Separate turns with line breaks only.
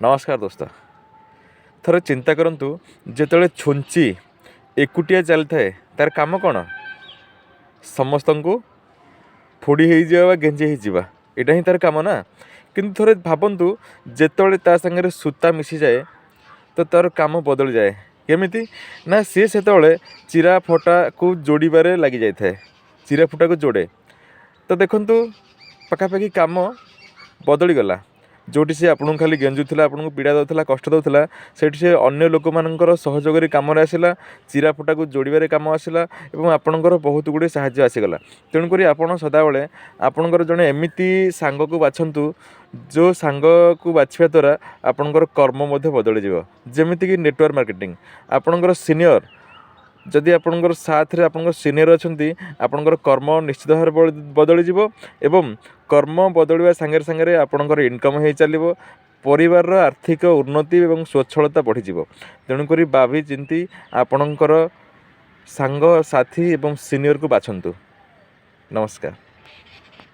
ନମସ୍କାର ଦୋସ୍ତ। ଥରେ ଚିନ୍ତା କରନ୍ତୁ, ଯେତେବେଳେ ଛୁଞ୍ଚି ଏକୁଟିଆ ଚାଲିଥାଏ, ତାର କାମ କ'ଣ? ସମସ୍ତଙ୍କୁ ଫୋଡ଼ି ହେଇଯିବା ବା ଗେଞ୍ଜି ହେଇଯିବା, ଏଇଟା ହିଁ ତାର କାମ ନା? କିନ୍ତୁ ଥରେ ଭାବନ୍ତୁ, ଯେତେବେଳେ ତା ସାଙ୍ଗରେ ସୂତା ମିଶିଯାଏ ତ ତାର କାମ ବଦଳିଯାଏ। କେମିତି ନା ସିଏ ସେତେବେଳେ ଚିରା ଫଟାକୁ ଯୋଡ଼ିବାରେ ଲାଗିଯାଇଥାଏ, ଚିରା ଫଟାକୁ ଯୋଡ଼େ। ତ ଦେଖନ୍ତୁ, ପାଖାପାଖି କାମ ବଦଳିଗଲା। ଯେଉଁଠି ସେ ଆପଣଙ୍କୁ ଖାଲି ଗେଞ୍ଜୁଥିଲା, ଆପଣଙ୍କୁ ପୀଡ଼ା ଦେଉଥିଲା, କଷ୍ଟ ଦେଉଥିଲା, ସେଇଠି ସେ ଅନ୍ୟ ଲୋକମାନଙ୍କର ସହଯୋଗରେ କାମରେ ଆସିଲା, ଚିରା ଫଟାକୁ ଯୋଡ଼ିବାରେ କାମ ଆସିଲା ଏବଂ ଆପଣଙ୍କର ବହୁତ ଗୁଡ଼ିଏ ସାହାଯ୍ୟ ଆସିଗଲା। ତେଣୁକରି ଆପଣ ସଦାବେଳେ ଆପଣଙ୍କର ଜଣେ ଏମିତି ସାଙ୍ଗକୁ ବାଛନ୍ତୁ, ଯେଉଁ ସାଙ୍ଗକୁ ବାଛିବା ଦ୍ୱାରା ଆପଣଙ୍କର କର୍ମ ମଧ୍ୟ ବଦଳିଯିବ। ଯେମିତିକି ନେଟୱାର୍କ ମାର୍କେଟିଂ, ଆପଣଙ୍କର ସିନିୟର, ଯଦି ଆପଣଙ୍କର ସାଥରେ ଆପଣଙ୍କ ସିନିୟର ଅଛନ୍ତି, ଆପଣଙ୍କର କର୍ମ ନିଶ୍ଚିତ ଭାବରେ ବଦଳିଯିବ ଏବଂ କର୍ମ ବଦଳିବା ସାଙ୍ଗରେ ସାଙ୍ଗରେ ଆପଣଙ୍କର ଇନକମ୍ ହେଇ ଚାଲିବ, ପରିବାରର ଆର୍ଥିକ ଉନ୍ନତି ଏବଂ ସ୍ୱଚ୍ଛଳତା ବଢ଼ିଯିବ। ତେଣୁକରି ଭାବି ଚିନ୍ତି ଆପଣଙ୍କର ସାଙ୍ଗସାଥି ଏବଂ ସିନିୟରକୁ ବାଛନ୍ତୁ। ନମସ୍କାର।